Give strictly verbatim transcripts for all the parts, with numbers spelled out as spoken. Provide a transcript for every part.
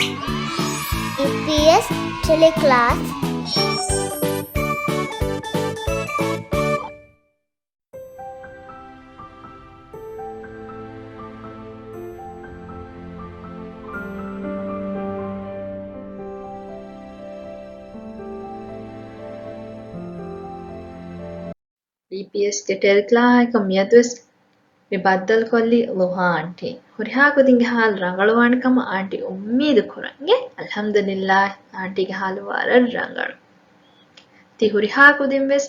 އީޕީއެސް ޓެލެކްލާސް. އީޕީއެސްގެ ޓެލެކްލާސްއަކަށް މިއަދުވެސް މި ބައްދަލުކޮށްލީ ލުހާ އާންޓީ. ހުރިހާ ކުދިންގެ ހާލު ރަނގަޅުވާނެ ކަމަށް އާންޓީ އުއްމީދު ކުރަން. އެ، އަލްޙަމްދުލިއްލާހް، އާންޓީގެ ހާލު ވަރަށް ރަނގަޅު. ތި ހުރިހާ ކުދިން ވެސް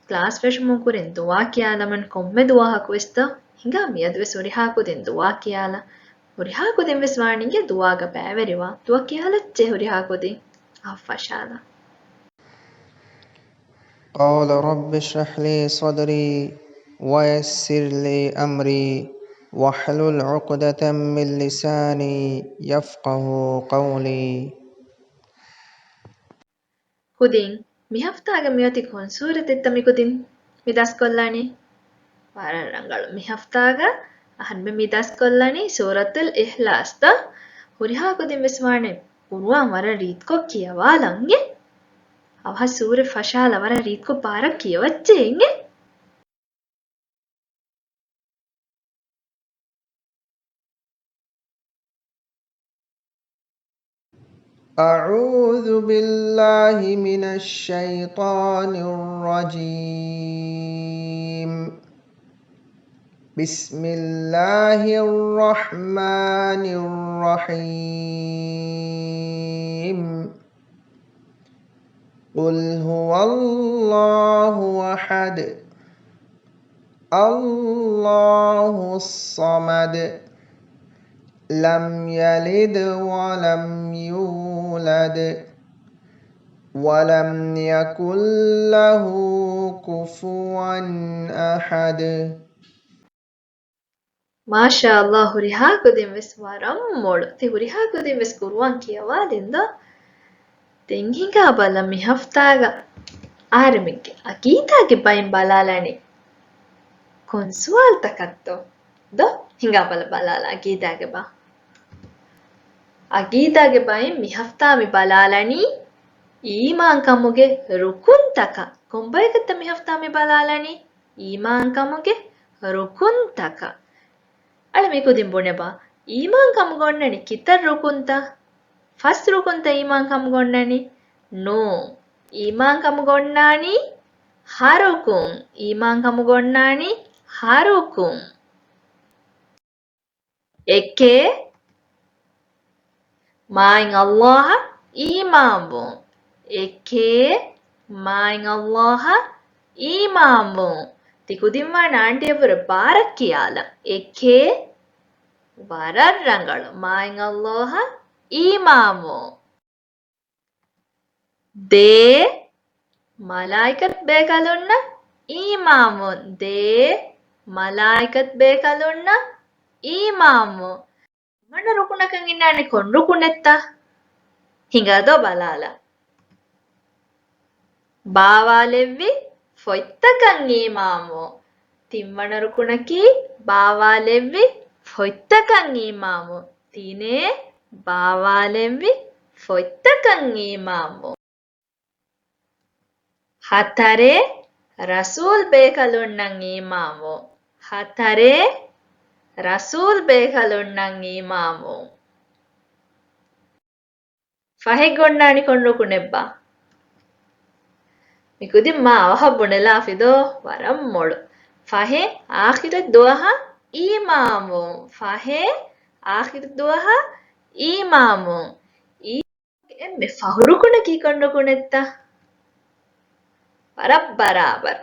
ކްލާސް ފެށުމުން ކުރިން ދުޢާ ކިޔާލަމަން ކޮންމެ ދުވަހަކު ވެސް ދޯ؟ ހިނގާ މިއަދު ވެސް ހުރިހާ ކުދިން ދުޢާ ކިޔާލަ. ހުރިހާ ކުދިން ވެސް ވާނީ އިނގޭ ދުޢާގަ ބައިވެރިވާ. ދުޢާ ކިޔާލައްޗޭ ހުރިހާ ކުދިން. އަށް ފަށާލާ. قال رب اشرح لي صدري ويسر لي أمري واحلل عقدة من لساني يفقهوا قولي. ކުދިން، މި ހަފްތާގަ މިއޮތީ ކޮން ސޫރަތެއްތަ މިކުދިން މި ދަސްކޮށްލާނީ؟ ވަރަށް ރަނގަޅު. މި ހަފްތާގަ އަހަންމެ މި ދަސްކޮށްލާނީ ސޫރަތުލް އިޚްލާޞްތަ. ހުރިހާ ކުދިން ވެސް ވާނެ ޤުރުއާން ވަރަށް ރީތިކޮށް ކިޔަވާލަން އެ. އަވަހަށް ސޫރަ ފަށާލާ ވަރަށް ރީތިކޮށް ބާރަށް ކިޔަވައްޗޭ އިނގޭ. أعوذ بالله من الشيطان الرجيم. بسم الله الرحمن الرحيم. قل هو الله أحد. الله الصمد. لم يلد ولم يولد. ولم يكن له كفوا أحد. މާޝާﷲ، ހުރިހާ ކުދިން ވެސް ވަރަށް މޮޅު. ތި ހުރިހާ ކުދިން ވެސް ޤުރުއާން ކިޔަވާލިން ދޯ؟ ދެން ހިނގާ ބަލަ މި ހަފްތާގަ އަހަރެމެންގެ އަގީދާގެ ބައިން ބަލާލަނީ ކޮން ސުވާލުތަކަށްތޯ؟ ދޯ ހިނގާ ބަލަ ބަލާލަ އަގީދާގެ ބަ. އަގީދާގެ ބައިން މި ހަފްތާ މި ބަލާލަނީ އީމާންކަމުގެ ރުކުންތަކަށް. ކޮން ބަޔަކަށްތަ މި ހަފްތާ މި ބަލާލަނީ؟ އީމާންކަމުގެ ރުކުންތަކަށް. އަޅެ މިކުދިން ބުނެބާ، އީމާންކަމުގަ އޮންނަނީ ކިތައް ރުކުންތައް؟ ފަސް ރުކުންތައް އީމާންކަމުގަ އޮންނަނީ؟ ނޫން. އީމާންކަމުގަ އޮންނާނީ ހަ ރުކުން. އީމާންކަމުގަ އޮންނާނީ ހަ ރުކުން. އެކެއް، މާތް ﷲ އަށް އީމާންވުން. އެކެއް، މާތް ﷲ އަށް އީމާންވުން. ތި ކުދިން ވާނެ އާންޓީއަށްވުރެ ބާރަށް ކިޔާލަން. އެކެއް، ވަރަށް ރަނގަޅު. މާތް ﷲ އަށް އީމާންވުން. ދޭ، މަލާއިކަތް ބޭކަލުންނަށް އީމާންވުން. ދޭ، މަލާއިކަތް ބޭކަލުންނަށް އީމާންވުން. ތިންވަނަ ރުކުނަކަށް އިންނާނެ ކޮން ރުކުނެއްތަ؟ ހިނގާދޯ ބަލާލަ. ބާވާލެއްވި ފޮތްތަކަށް އީމާންވުން. ތިންވަނަ ރުކުނަކީ ބާވާލެއްވި ފޮތްތަކަށް އީމާންވުން. ތިނެއް، ބާވާލެއްވި ފޮތްތަކަށް އީމާންވުން. ހަތަރެއް، ރަސޫލް ބޭކަލުންނަށް އީމާންވުން. ހަތަރެއް، ރަސޫލް ބޭކަލުންނަށް އީމާންވުން. ފަހެއް އޮންނާނީ ކޮން ރުކުނެއްބާ؟ މިކުދިން މާ އަވަހަށް ބުނެލާފި ދޯ؟ ވަރަށް މޮޅު. ފަހެއް، އާޚިރަތް ދުވަހަށް އީމާންވުން. ފަހެއް، އާޚިރަތް ދުވަހަށް އީމާންވުން. އީ އެންމެ ފަހު ރުކުނަކީ ކޮން ރުކުނެއްތަ؟ ވަރަށް ބަރާބަރު.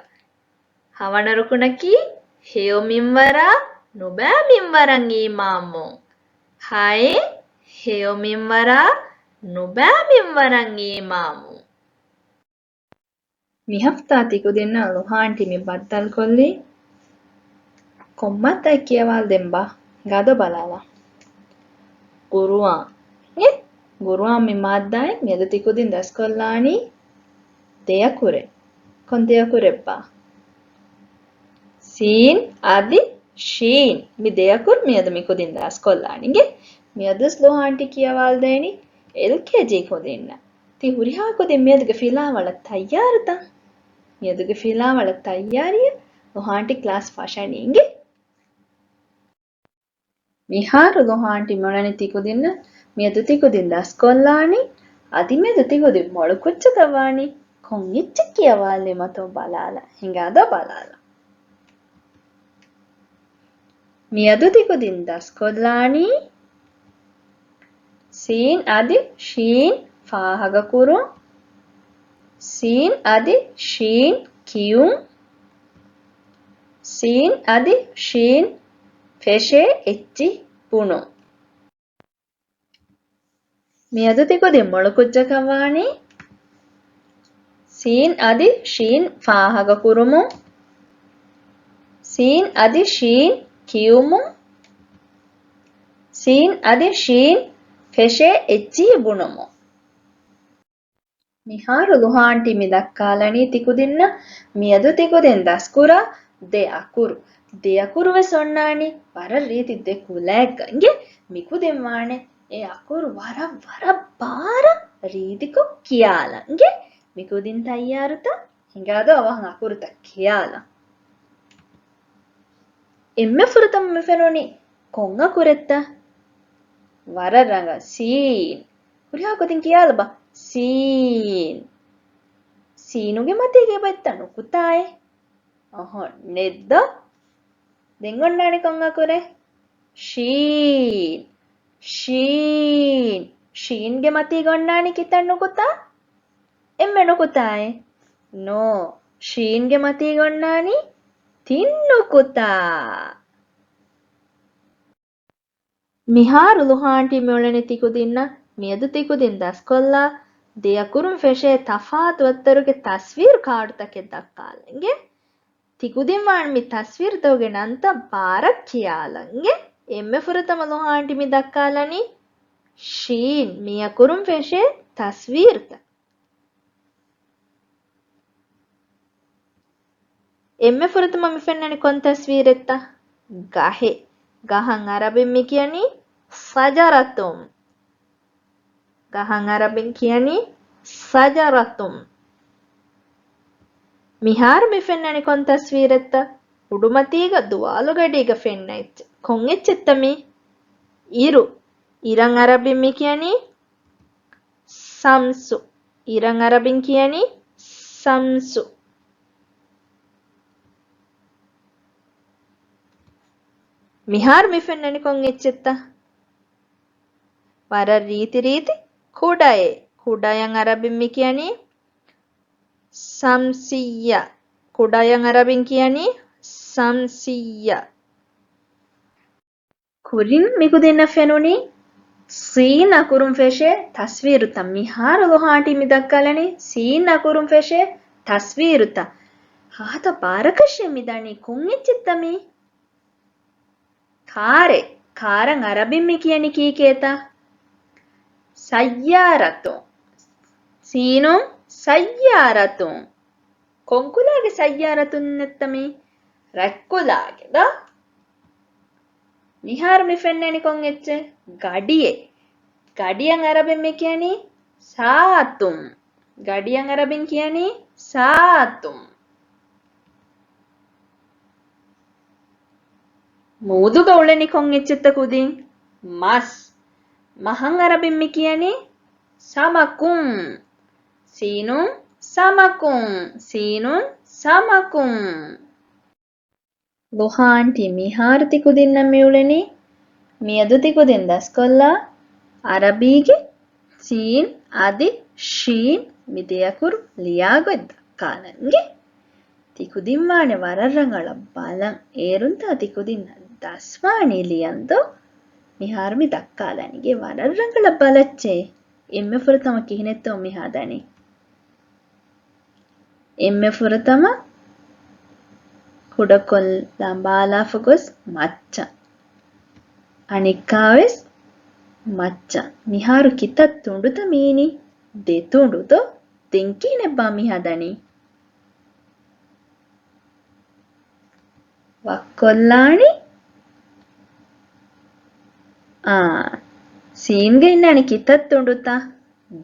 ހަވަނަ ރުކުނަކީ ހެޔޮ މިންވަރާ ނުބައި މިންވަރަށް އީމާންވުން. ހައެއް، ހެޔޮ މިންވަރާ ނުބައި މިންވަރަށް އީމާންވުން. މި ހަފްތާ ތިކުދިންނަށް ލުހާ އާންޓީ މި ބައްދަލުކޮށްލީ ކޮންމާތައް ކިޔަވާލަދެންބާ؟ ހިނގާދޯ ބަލާލާ. ޤުރުއާން. އެ؟ ޤުރުއާން މި މާއްދާއިން މިއަދު ތިކުދިން ދަސްކޮށްލާނީ ދެ އަކުރެއް. ކޮން ދެ އަކުރެއްބާ؟ ސީން އަދި ޝީން. މި ދެ އަކުރު މިއަދު މިކުދިން ދަސްކޮށްލާނީ. އިނގޭ؟ މިއަދުވެސް ލުހާ އާންޓީ ކިޔަވާލަދޭނީ އެލްކޭޖީ ކުދިންނަށް. ތި ހުރިހާ ކުދިން މިއަދުގެ ފިލާވަޅަށް ތައްޔާރުތަ؟ މިއަދުގެ ފިލާވަޅަށް ތައްޔާރިއަށް ލުހާ އާންޓީ ކްލާސް ފަށަނީ އިނގޭ. މިހާރު ލުހާ އާންޓީ މިއުޅެނީ ތިކުދިންނަށް މިއަދު ތިކުދިން ދަސްކޮށްލާނީ، އަދި މިއަދު ތިކުދިން މޮޅުކުއްޖަކަށް ވާނީ ކޮން އެއްޗެއް ކިޔަވާލީމަތޯ ބަލާލަ. ހިނގާދޯ ބަލާލަ. މިއަދު ތިކުދިން ދަސްކޮށްލާނީ ސީން އަދި ޝީން ފާހަގަކުރުން، ސީން އަދި ޝީން ކިޔުން، ސީން އަދި ޝީން ފެށޭ އެއްޗިހި ބުނުން. މިއަދު ތިކުދިން މޮޅުކުއްޖަކަށް ވާނީ ސީން އަދި ޝީން ފާހަގަކުރުމުން، ސީން އަދި ޝީން ކިޔުމުން، ސީން އަދި ޝީން ފެށޭ އެއްޗިހި ބުނުމުން. މިހާރު ލުހާ އާންޓީ މި ދައްކާލަނީ ތިކުދިންނަށް މިއަދު ތިކުދިން ދަސްކުރާ ދެ އަކުރު. ދެ އަކުރު ވެސް އޮންނާނީ ވަރަށް ރީތި ދެ ކުލައެއްގަ އިނގޭ. މިކުދިން ވާނެ އެ އަކުރު ވަރަށް ވަރަށް ބާރަށް ރީތިކޮށް ކިޔާލަން އިނގޭ. މިކުދިން ތައްޔާރުތަ؟ ހިނގާދޯ އަވަހަށް އަކުރުތައް ކިޔާލަން. އެންމެ ފުރަތަމަ މި ފެނުނީ ކޮން އަކުރެއްތަ؟ ވަރަށް ރަނގަޅަށް، ސީން. ހުރިހާ ކުދިން ކިޔާލަބަ. ސީން. ސީނުގެ މަތީގަ އެބައޮތްތަ ނުކުތާއެއް؟ އަހަ، ނެއްދޯ؟ ދެން އޮންނާނެ ކޮން އަކުރެއް؟ ޝީން. ޝީން. ޝީންގެ މަތީގަ އޮންނާނީ ކިތައް ނުކުތާ؟ އެންމެ ނުކުތާއެއް؟ ނޯ. ޝީންގެ މަތީގަ އޮންނާނީ ތިން ނުކުތާ. މިހާރު ލުހާ އާންޓީ މިއުޅެނީ ތިކުދިންނަށް މިއަދު ތިކުދިން ދަސްކޮށްލާ ދެ އަކުރުން ފެށޭ ތަފާތު އަތްދަރުގެ ތަސްވީރު ކާޑުތަކެއް ދައްކާލަން އިނގޭ. ތިކުދިން ވާން މި ތަސްވީރުތަކުގެ ނަންތައް ބާރަށް ކިޔާލަން އިނގޭ. އެންމެ ފުރަތަމަ ލުހާ އާންޓީ މި ދައްކާލަނީ ޝީން މި އަކުރުން ފެށޭ ތަސްވީރުތައް. އެންމެ ފުރަތަމަ މި ފެންނަނީ ކޮން ތަސްވީރެއްތަ؟ ގަހެއް. ގަހަށް އަރަބިން މި ކިޔަނީ ޝަޖަރަތުން. ގަހަށް އަރަބިން ކިޔަނީ ޝަޖަރަތުން. މިހާރު މި ފެންނަނީ ކޮން ތަސްވީރެއްތަ؟ އުޑުމަތީގަ ދުވާލުގަޑީގަ ފެންނަ އެއްޗެއް. ކޮން އެއްޗެއްތަ މީ؟ އިރު. އިރަށް އަރަބިން މި ކިޔަނީ ޝަމްސު. އިރަށް އަރަބިން ކިޔަނީ ޝަމްސު. މިހާރު މި ފެންނަނީ ކޮން އެއްޗެއްތަ؟ ވަރަށް ރީތި ރީތި ކުޑައެއް. ކުޑަޔަށް އަރަބިން މި ކިޔަނީ ޝަމްސިއްޔަ. ކުޑަޔަށް އަރަބިން ކިޔަނީ ޝަމްސިއްޔަ. ކުރިން މިކުދިންނަށް ފެނުނީ ސީން އަކުރުން ފެށޭ ތަސްވީރުތައް. މިހާރު ލުހާ އާންޓީ މި ދައްކާލަނީ ސީން އަކުރުން ފެށޭ ތަސްވީރުތައް. ހާދަ ބާރަކަށޭ މި ދަނީ. ކޮން އެއްޗެއްތަ މީ؟ ކާރެއް. ކާރަށް އަރަބިން މި ކިޔަނީ ކީކޭތަ؟ ސައްޔާރަތުން. ސީނުން ސައްޔާރަތުން. ކޮންކުލާގެ ސައްޔާރަތުންނެއްތަ މީ؟ ރަތްކުލާގެ ދޯ؟ މިހާރު މި ފެންނަނީ ކޮން އެއްޗެއް؟ ގަޑިއެއް. ގަޑިއަށް އަރަބިން މި ކިޔަނީ ސާއަތުން. ގަޑިއަށް އަރަބިން ކިޔަނީ ސާއަތުން. މޫދުގަ އުޅެނީ ކޮން އެއްޗެއްތަ ކުދިން؟ މަސް. މަހަށް އަރަބިން މި ކިޔަނީ ސަމަކުން. ސީނުން ސަމަކުން. ސީނުން ސަމަކުން. ލުހާ އާންޓީ މިހާރު ތިކުދިންނަށް މިއުޅެނީ މިއަދު ތިކުދިން ދަސްކޮށްލާ އަރަބީގެ ސީން އަދި ޝީން މި ދެ އަކުރު ލިޔާ ގޮތް ދައްކާލަން އިނގޭ. ތިކުދިން ވާނެ ވަރަށް ރަނގަޅަށް ބަލަން. އޭރުންތާ ތިކުދިންނަށް ދަސްވާނީ ލިޔަން ދޯ؟ މިހާރު މި ދައްކާލަނީ އިނގޭ. ވަރަށް ރަނގަޅަށް ބަލައްޗޭ. އެންމެ ފުރަތަމަ ކިހިނެއްތޯ މި ހަދަނީ؟ އެންމެ ފުރަތަމަ ކުޑަކޮށް ލަނބާލާފަ ގޮސް މައްޗަށް. އަނެއްކާވެސް މައްޗަށް. މިހާރު ކިތައް ތުނޑުތަ މީނީ؟ ދެ ތުނޑު ދޯ؟ ދެން ކިހިނެއްބާ މި ހަދަނީ؟ ވައްކޮށްލާނީ. އާ، ސީންގަ އިންނާނީ ކިތައް ތުނޑުތަ؟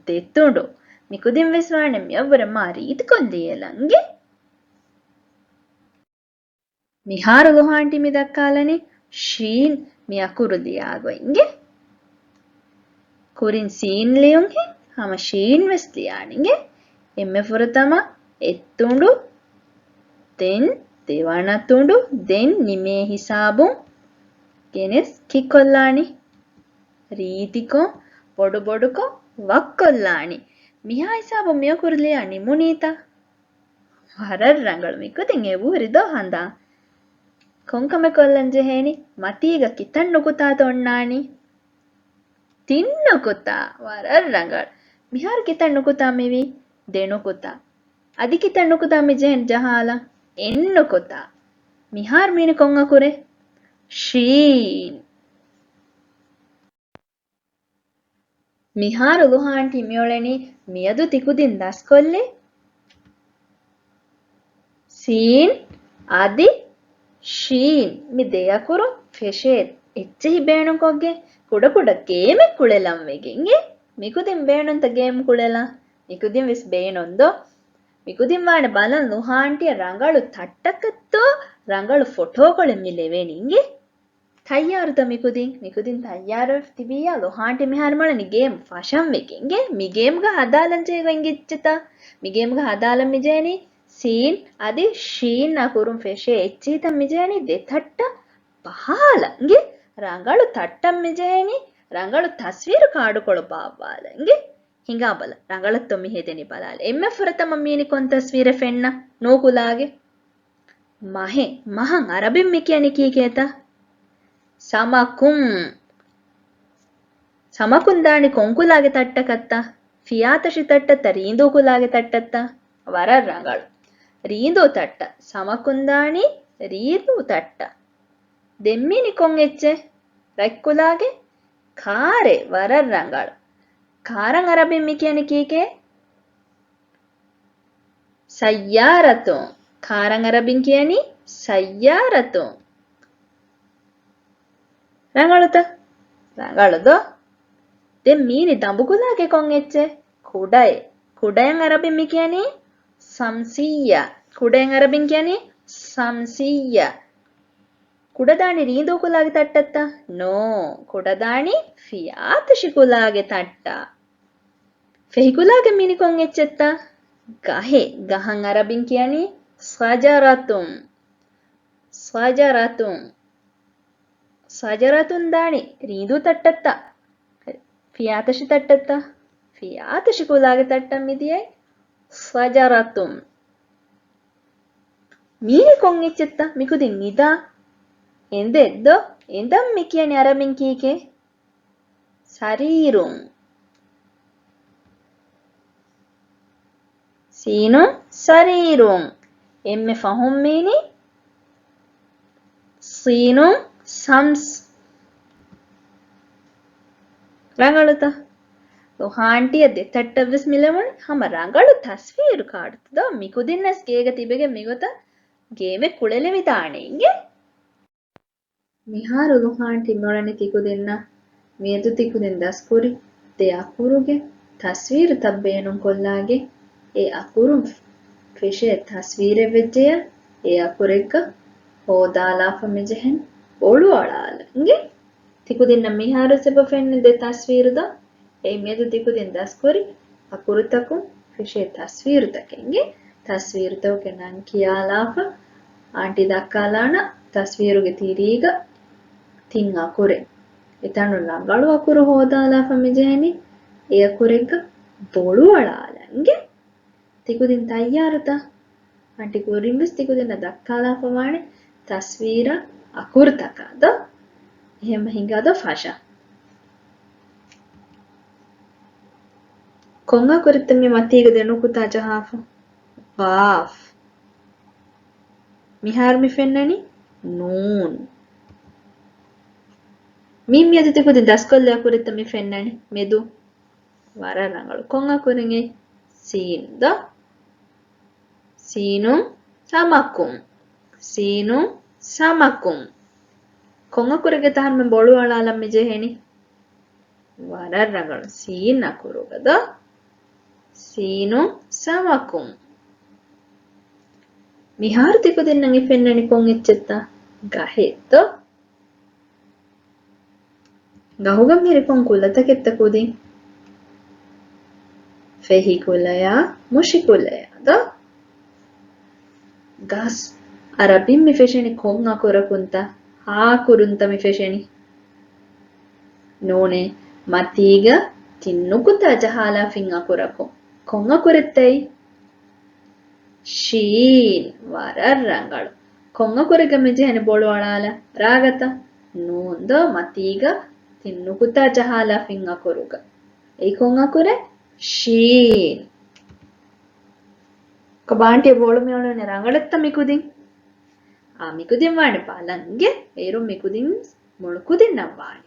ދެ ތުނޑު. މިކުދިން ވެސް ވާނެ މިއަށްވުރެ މާ ރީތިކޮށް ލިޔެލަން އިނގޭ. މިހާރު ލުހާންޓީ މި ދައްކާލަނީ ޝީން މި އަކުރު ލިޔާގޮތް އިނގޭ. ކުރިން ސީން ލިޔުންހެން ހަމަ ޝީން ވެސް ލިޔާނެ އިނގޭ. އެންމެ ފުރަތަމަ އެއް ތުނޑު، ދެން ދެވަނަ ތުނޑު، ދެން ނިމޭ ހިސާބުން ގެނެސް ކިކޮށްލާނީ. ރީތިކޮށް، ބޮޑުބޮޑުކޮށް، ވައްކޮށްލާނީ. މިހާ ހިސާބުން މިއަކުރު ލިޔާ ނިމުނީތަ؟ ވަރަށް ރަނގަޅު. މިކުދިން އެބަހުރި ދޯ ހަނދާން. ކޮންކަމެއް ކޮށްލަން ޖެހޭނީ؟ މަތީގަ ކިތައް ނުކުތާތަ އޮންނާނީ؟ ތިން ނުކުތާ. ވަރަށް ރަނގަޅު. މިހާރު ކިތައް ނުކުތާ މިވީ؟ ދެ ނުކުތާ. އަދި ކިތައް ނުކުތާ މި ޖެހެން ޖަހާލަން؟ އެއް ނުކުތާ. މިހާރު މީނި ކޮން އަކުރެއް؟ ޝީން. މިހާރު ލުހާންޓީ މިއުޅެނީ މިއަދު ތިކުދިން ދަސްކޮށްލި ސީން އަދި ޝީން މި ދެ އަކުރު ފެށޭ އެއްޗެހި ބޭނުންކޮށްގެން ކުޑަކުޑަ ގޭމެއް ކުޅެލަން ވެގެން އޭ. މިކުދިން ބޭނުންތަ ގޭމް ކުޅެލަން؟ މިކުދިން ވެސް ބޭނުން ދޯ؟ މިކުދިން ވާނެ ބަލަން ލުހާންޓީއަށް ރަނގަޅު ތައްޓަކަށްތޯ ރަނގަޅު ފޮޓޯކޮޅެއް މި ލެވެނީ އިނގޭ. ތައްޔާރުތަ މިކުދިން؟ މިކުދިން ތައްޔާރުވެ ތިބިއްޔާ ލުހާންޓީ މިހާރު މިއުޅެނީ ގޭމް ފަށަން ވެގެން އިނގޭ. މި ގޭމްގަ ހަދާލަން ޖެހިގޮތް އިނގިއްޖެތަ؟ މި ގޭމްގަ ހަދާލަން މިޖެހެނީ ސީން އަދި ޝީން އަކުރުން ފެށޭ އެއްޗިހިތައް މިޖެހެނީ ދެ ތައްޓަށް ބަހާލަން އިނގޭ. ރަނގަޅު ތައްޓަށް މިޖެހެނީ ރަނގަޅު ތަސްވީރު ކާޑުކޮޅު ބާއްވާލަން އިނގޭ. ހިނގާބަލަ، ރަނގަޅަށްތޯ މި ހެދެނީ ބަލާލަ. އެންމެ ފުރަތަމަ މީނި ކޮން ތަސްވީރެއް ފެންނަ؟ ނޫކުލާގެ މަހެއް. މަހަށް އަރަބިން މި ކިޔަނީ ކީކޭތަ؟ ސަމަކުން. ސަމަކުން ދާނީ ކޮންކުލާގެ ތައްޓަކަށްތަ؟ ފިޔާތަށި ތައްޓަށްތަ؟ ރީނދޫ ކުލާގެ ތައްޓަށްތަ؟ ވަރަށް ރަނގަޅު. ރީނދޫ ތައްޓަށް. ސަމަކުން ދާނީ ރީނދޫ ތައްޓަށް. ދެން މީނި ކޮން އެއްޗެއް؟ ރަތްކުލާގެ ކާރެއް. ވަރަށް ރަނގަޅު. ކާރަށް އަރަބިން މި ކިޔަނީ ކީކޭ؟ ސައްޔާރަތުން. ކާރަށް އަރަބިން ކިޔަނީ ސައްޔާރަތުން. ރަނގަޅުތަ؟ ރަނގަޅު ދޯ؟ ދެން މީނި ދަނބުކުލާގެ ކޮން އެއްޗެއް؟ ކުޑައެއް. ކުޑަޔަށް އަރަބިން މި ކިޔަނީ ސަމްސިއްޔަ. ކުޑަޔަށް އަރަބިން ކިޔަނީ ސަމްސިއްޔަ. ކުޑަ ދާނީ ރީނދޫ ކުލާގެ ތައްޓަށްތަ؟ ނޯ. ކުޑަ ދާނީ ފިޔާތަށި ކުލާގެ ތައްޓަށް. ފެހިކުލާގެ މީނި ކޮން އެއްޗެއްތަ؟ ގަހެއް. ގަހަށް އަރަބިން ކިޔަނީ ޝަޖަރަތުން. ޝަޖަރަތުން. ޝަޖަރަތުން ދާނީ ރީނދޫ ތައްޓަށްތަ؟ ފިޔާތަށި ތައްޓަށްތަ؟ ފިޔާތަށި ކުލާގެ ތައްޓަށް މިދިޔައީ ޝަޖަރަތުން. މީނި ކޮން އެއްޗެއްތަ؟ މިކުދިން ނިދާ. އެނދެއް ދޯ؟ އެނދަށް މި ކިޔަނީ އަރަބިން ކީކޭ؟ ސަރީރުން. ސީނުން ސަރީރުން. އެންމެ ފަހުން މީނި ސީނުން ސަމްސް. ރަނގަޅުތަ؟ ލުހާންޓީއަށް ދެތައްޓަށްވެސް މިލެވުނީ ހަމަ ރަނގަޅު ތަސްވީރު ކާޑުތައް ދޯ؟ މިކުދިންނަސް ގޭގަ ތިބެގެން މިގޮތަށް ގޭމެއް ކުޅެލެވިދާނެ އިނގޭ. މިހާރު ލުހާންޓީ މިއުޅެނީ ތިކުދިންނަށް މިއަދު ތިކުދިން ދަސްކުރި ދެ އަކުރުގެ ތަސްވީރުތައް ބޭނުންކޮށްލާގެ، އެ އަކުރުން ފެށޭ ތަސްވީރެއް ވެއްޖެޔާ، އެ އަކުރެއްގަ ހޯދާލާފަ މިޖެހެން ބޮޅުއަޅާލަން އިނގޭ. ތިކުދިންނަށް މިހާރު އެބަ ފެންނަ ދެ ތަސްވީރު ދޯ؟ އެއީ މިއަދު ތިކުދިން ދަސްކުރި އަކުރުތަކުން ފެށޭ ތަސްވީރުތަކެއް އިނގޭ. ތަސްވީރުތަކުގެ ނަން ކިޔާލާފަ އާންޓީ ދައްކާލާނަ ތަސްވީރުގެ ތިރީގަ ތިން އަކުރެއް. އެތަނުން ރަނގަޅު އަކުރު ހޯދާލާފަ މިޖެހެނީ އެ އަކުރެއްގަ ބޮޅުއަޅާލަން އިނގޭ. ތިކުދިން ތައްޔާރުތަ؟ އަންޓި ކުރިންވެސް ތިކުދިންނަށް ދައްކާލާފަ ވާނެ ތަސްވީރާ އަކުރުތަކާ ދޯ؟ އެހެން ހިނގާ ދޯ ފަށާ. ކޮން އަކުރެއްތަ މި މަތީގަ ދެ ނުކުތާ ޖަހާފަ؟ ގާފް. މިހާރު މި ފެންނަނީ ނޫން. މި މިއަދު ތިކުދިން ދަސްކޮށްލި އަކުރެއްތަ މި ފެންނަނީ މެދު؟ ވަރަށް ރަނގަޅު. ކޮން އަކުރެއް؟ ސީން ދޯ؟ ސީނުން ސަމަކުން. ސީނުން ސަމަކުން. ކޮން އަކުރެއްގެ ތަހަރުމެން ބޮޅު އަޅާލަން މި ޖެހެނީ؟ ވަރަށް ރަނގަޅު. ސީން އަކުރުގަ ދޯ؟ ސީނުން ސަމަކުން. މިހާރު ތިކުދިންނަށް އެ ފެންނަނީ ކޮން އެއްޗެއްތަ؟ ގަހެއް ދޯ؟ ގަހުގަ މިހިރި ކޮން ކުލަތަކެއްތަ ކުދިން؟ ފެހި ކުލަޔާ، މުށި ކުލަޔާ ދޯ؟ ގަސް އަރަބިން މި ފެށެނީ ކޮން އަކުރަކުންތަ؟ ހާ އަކުރުންތަ މި ފެށެނީ؟ ނޫނޭ، މަތީގަ ތިން ނުކުތާ ޖަހާލާފިން އަކުރަކުން. ކޮން އަކުރެއްތައީ؟ ޝީން. ވަރަށް ރަނގަޅު. ކޮން އަކުރެއްގަ މި ޖެހެނީ ބޮޅު އަޅާލަން؟ ރާގަތަ؟ ނޫން ދޯ؟ މަތީގަ ތިން ނުކުތާ ޖަހާލާފިން އަކުރުގަ. އެއީ ކޮން އަކުރެއް؟ ޝީން. ކޮބާ އާންޓީ ބޯޅަ މިއުޅެނީ ރަނގަޅަށްތަ މިކުދިން؟ އާ، މިކުދިން ވާނެ ބަލަން އިނގޭ. އޭރުން މިކުދިން މޮޅު ކުދިންނަށް ވާނެ.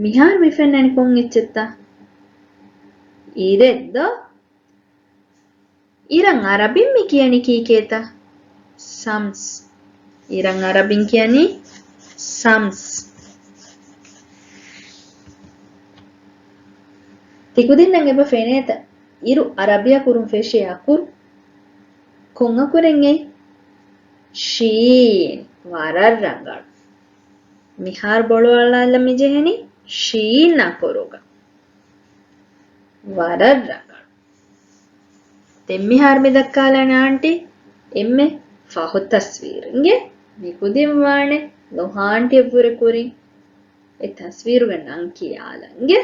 މިހާރު މި ފެންނަނީ ކޮން އެއްޗެއްތަ؟ އިރެއް ދޯ؟ އިރަށް އަރަބިން މި ކިޔަނީ ކީކޭތަ؟ ޝަމްސް. އިރަށް އަރަބިން ކިޔަނީ ޝަމްސް. ތިކުދިންނަށް އެބަ ފެނޭތަ އިރު އަރަބި އަކުރުން ފެށޭ އަކުރު؟ ކޮން އަކުރެއް އެއީ؟ ޝީން. ވަރަށް ރަނގަޅު. މިހާރު ބޮޅު އަޅާލަން މި ޖެހެނީ ޝީން އަކުރުގަ. ވަރަށް ރަނގަޅު. ދެން މިހާރު މި ދައްކާލާނެ އާންޓީ އެންމެ ފަހު ތަސްވީރު އިނގޭ. މިކުދިން ވާނެ ލުހާ އާންޓީއަށްވުރެ ކުރިން އެ ތަސްވީރުގެ ނަން ކިޔާލަން އިނގޭ.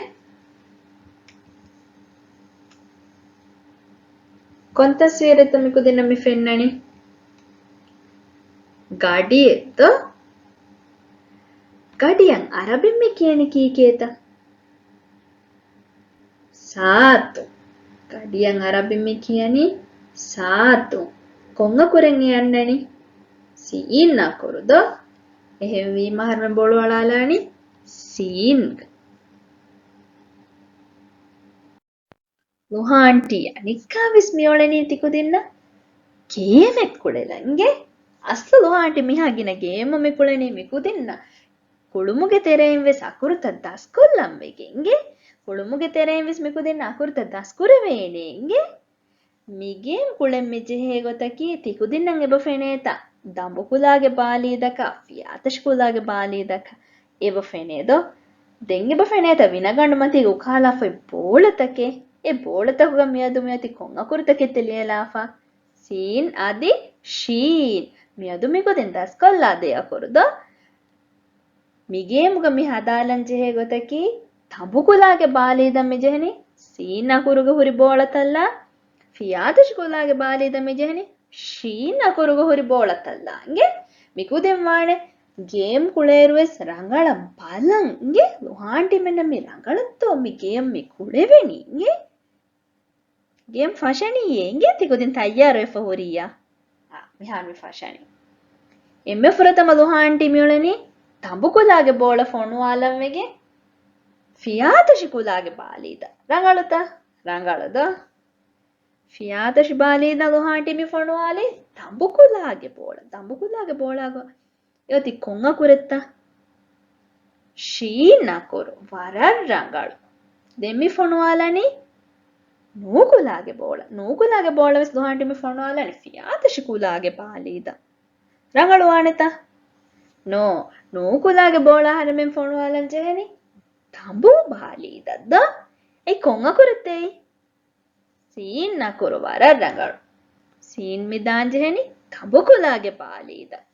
ކޮން ތަސްވީރެއްތަ މިކުދިންނަށް މި ފެންނަނީ؟ ގަޑިއެއް ދޯ؟ ގަޑިއަށް އަރަބިން މި ކިޔަނީ ކީކޭތަ؟ ސާތު. ގަޑިއަށް އަރަބިން މި ކިޔަނީ ސާތު. ކޮން އަކުރެއް އެ އަންނަނީ؟ ސީން އަކުރު ދޯ؟ އެހެންވީމަ އަހަރުމެން ބޮޅު އަޅާލާނީ ސީންގަ. ލުހާ އާންޓީ އަނެއްކާވެސް މިއުޅެނީ ތިކުދިންނަށް ގޭމެއް ކުޅެލަން އިނގޭ. އަސްލު ލުހާ އާންޓީ މިހާ ގިނަ ގޭމު މި ކުޅެނީ މިކުދިންނަށް ކުޅުމުގެ ތެރެއިން ވެސް އަކުރުތައް ދަސްކޮށްލަން ވެގެން އިނގޭ. ކުޅުމުގެ ތެރެއިން ވެސް މިކުދިންނަށް އަކުރުތައް ދަސްކުރެވޭނެ އިނގޭ. މި ގޭމް ކުޅެން މި ޖެހޭ ގޮތަކީ ތިކުދިންނަށް އެބަ ފެނޭތަ ދަނބުކުލާގެ ބާލީދަކަށް، ފިޔާތަށިކުލާގެ ބާލީދަކަށް އެބަ ފެނޭ ދޯ؟ ދެން އެބަ ފެނޭތަ ވިނަގަނޑު މަތީގަ އުކާލާފައި ބޯޅަތަކެއް؟ އެ ބޯޅަތަކުގަ މިއަދު މިއޮތީ ކޮން އަކުރުތަކެއްތަ ލިޔެލާފަ؟ ސީން އަދި ޝީން. މިއަދު މިކުދިން ދަސްކޮށްލާ ދެ އަކުރު ދޯ؟ މި ގޭމުގަ މި ހަދާލަން ޖެހޭ ގޮތަކީ، ތަނބުކުލާގެ ބާލީދަށް މި ޖެހެނީ ސީން އަކުރުގަ ހުރި ބޯޅަތައްލާ، ފިޔާތަށިކުލާގެ ބާލީދަށް މި ޖެހެނީ ޝީން އަކުރުގަ ހުރި ބޯޅަތައްލާ އިނގޭ. މިކުދިން ވާނެ ގޭމް ކުޅޭއިރުވެސް ރަނގަޅަށް ބަލަން އިނގޭ. ލުހާ އާންޓީމެންނަށް މި ރަނގަޅަށްތޯ މި ގޭމް މި ކުޅެވެނީ އިނގޭ. ގޭމް ފަށަނީއޭ އިނގޭ. ތިކުދިން ތައްޔާރުވެފަ ހުރިއްޔާ؟ އާ، މިހާރު މި ފަށަނީ. އެންމެ ފުރަތަމަ ލުހާ އާންޓީ މިއުޅެނީ ތަނބުކުލާގެ ބޯޅަ ފޮނުވާލަން ވެގެން ފިޔާތަށި ކުލާގެ ބާލީދަށް. ރަނގަޅުތަ؟ ރަނގަޅު ދޯ؟ ފިޔާތަށި ބާލީދަށް ލުހާ އާންޓީ މި ފޮނުވާލީ ތަނބުކުލާގެ ބޯޅަ. ތަނބުކުލާގެ ބޯޅަގަ އެއޮތީ ކޮން އަކުރެއްތަ؟ ޝީން އަކުރު. ވަރަށް ރަނގަޅު. ދެން މި ފޮނުވާލަނީ ނޫކުލާގެ ބޯޅަ. ނޫކުލާގެ ބޯޅަ ވެސް ލުހާ އާންޓީ މި ފޮނުވާލަނީ ފިޔާތަށި ކުލާގެ ބާލީދަށް. ރަނގަޅު ވާނެތަ؟ ނޯ. ނޫކުލާގެ ބޯޅަ އަހަރެމެން ފޮނުވާލަން ޖެހެނީ ތަނބު ބާލީދަށް ދޯ؟ އެއީ ކޮން އަކުރެއްތަ އެއީ؟ ސީން އަކުރު. ވަރަށް ރަނގަޅު. ސީން މި ދާން ޖެހެނީ ތަނބުކުލާގެ ބާލީދަށް.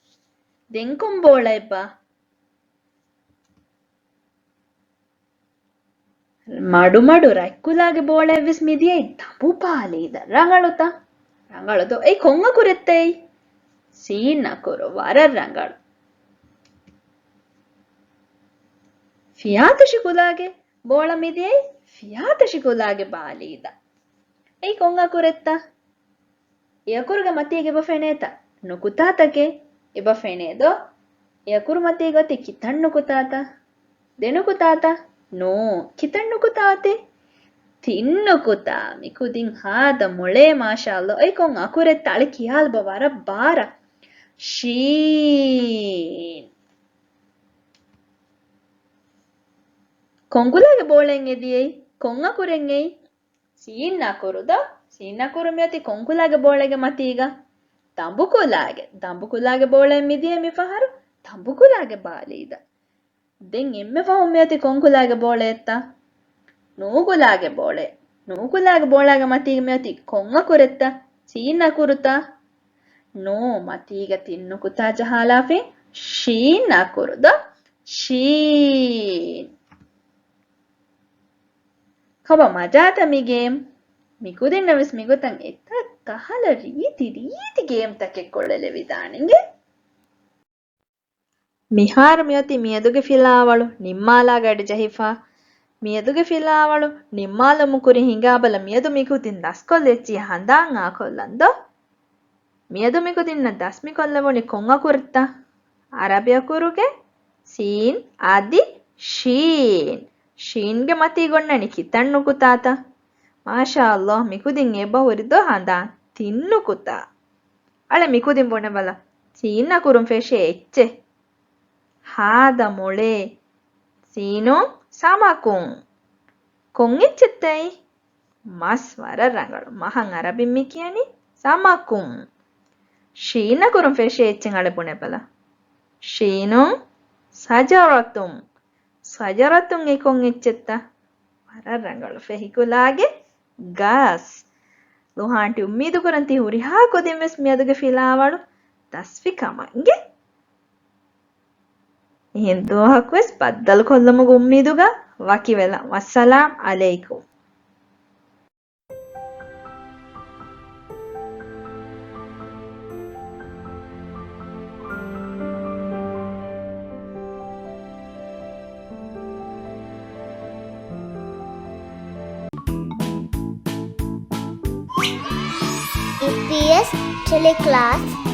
ދެން ކޮން ބޯޅައެއްބާ؟ މަޑުމަޑު ރަތްކުލާގެ ބޯޅައެއްވެސް މިދިޔައީ ތަނބު ބާލީދަށް. ރަނގަޅުތަ؟ ރަނގަޅު ދޯ؟ އެއީ ކޮން އަކުރެއްތަ އެއީ؟ ސީން އަކުރު. ވަރަށް ރަނގަޅު. ފިޔާތަށި ކުލާގެ ބޯޅަ މިދިޔައީ ފިޔާތަށި ކުލާގެ ބާލީދަށް. އެއީ ކޮން އަކުރެއްތަ؟ އެ އަކުރުގެ މަތީގަ އެބަ ފެނޭތަ ނުކުތާތަކެއް؟ އެބަ ފެނޭ ދޯ؟ އެ އަކުރު މަތީގަ އޮތީ ކިތައް ނުކުތާތަ؟ ދެ ނުކުތާތަ؟ ނޫން. ކިތައް ނުކުތާ އޮތީ؟ ތިން ނުކުތާ. މި ކުދިން ހާދަ މޮޅޭ މާޝާﷲ. އެއީ ކޮން އަކުރެއްތަ؟ އަޅެ ކިޔާލަބަ ވަރަށް ބާރަށް. ޝީން. ކޮންކުލާގެ ބޯޅައެއް އެދިޔައީ؟ ކޮން އަކުރެއް އެއީ؟ ސީން އަކުރު ދޯ؟ ސީން އަކުރު މިއޮތީ ކޮންކުލާގެ ބޯޅައިގެ މަތީގަ؟ ދަނބުކުލާގެ. ދަނބުކުލާގެ ބޯޅައެއް މިދިޔައީ މިފަހަރު ދަނބުކުލާގެ ބާލީދަ. ދެން އެންމެ ފަހުން މިއޮތީ ކޮންކުލާގެ ބޯޅައެއްތަ؟ ނޫކުލާގެ ބޯޅައެއް. ނޫކުލާގެ ބޯޅައިގެ މަތީގަ މިއޮތީ ކޮން އަކުރެއްތަ؟ ސީން އަކުރުތަ؟ ނޫ، މަތީގަ ތިން ނުކުތާ ޖަހާލާފިން ޝީން އަކުރު ދޯ؟ ޝީން. ކޮބާ މަޖާތަ މި ގޭމް؟ މިކުދިންނަށް ވެސް މިގޮތަށް އެތައް ކަހަލަ ރީތި ރީތި ގޭމްތަކެއް ކުޅެލެވިދާނެ އިނގޭ. މިހާރު މިއޮތީ މިއަދުގެ ފިލާވަޅު ނިންމާލާ ގަޑި ޖެހިފަ. މިއަދުގެ ފިލާވަޅު ނިންމާލުމުގެ ކުރިން ހިނގާބަލަ، މިއަދު މިކުދިން ދަސްކޮށްލި އެއްޗިހި ހަނދާން އާކޮށްލަން ދޯ؟ މިއަދު މިކުދިންނަށް ދަސް މިކޮށްލެވުނީ ކޮން އަކުރެއްތަ؟ އަރަބި އަކުރުގެ ސީން އަދި ޝީން. ޝީންގެ މަތީގަ އޮންނަނީ ކިތައް ނުކުތާތަ؟ މާޝާﷲ، މިކުދިން އެބަހުރި ދޯ ހަނދާން ތިން ނުކުތާ. އަޅެ މިކުދިން ބުނެބަލަ، ސީން އަކުރުން ފެށޭ އެއްޗެއް. ހާދަ މޮޅޭ. ސީނުން ސަމަކުން. ކޮން އެއްޗެއްތައީ؟ މަސް. ވަރަށް ރަނގަޅު. މަހަށް އަރަބިން މި ކިޔަނީ ސަމަކުން. ޝީން އަކުރުން ފެށޭ އެއްޗެއް އަޅެ ބުނެބަލަ. ޝީނުން ސަޖަރަތުން. ސަޖަރަތުން އެ ކޮން އެއްޗެއްތަ؟ ވަރަށް ރަނގަޅު. ފެހިކުލާގެ ގަސް. ލުހާ އަންޓި، އުއްމީދު ކުރަން ތި ހުރިހާ ކުދިން ވެސް މިއަދުގެ ފިލާވަޅު ދަސްވި ކަމަށް އިނގޭ. އެހެން ދުވަހަކު ވެސް ބައްދަލު ކޮށްލުމުގެ އުއްމީދުގަ ވަކިވެލަން. ވައްސަލާމް އަލައިކުމް. އީޕީއެސް ޓެލެކްލާސް.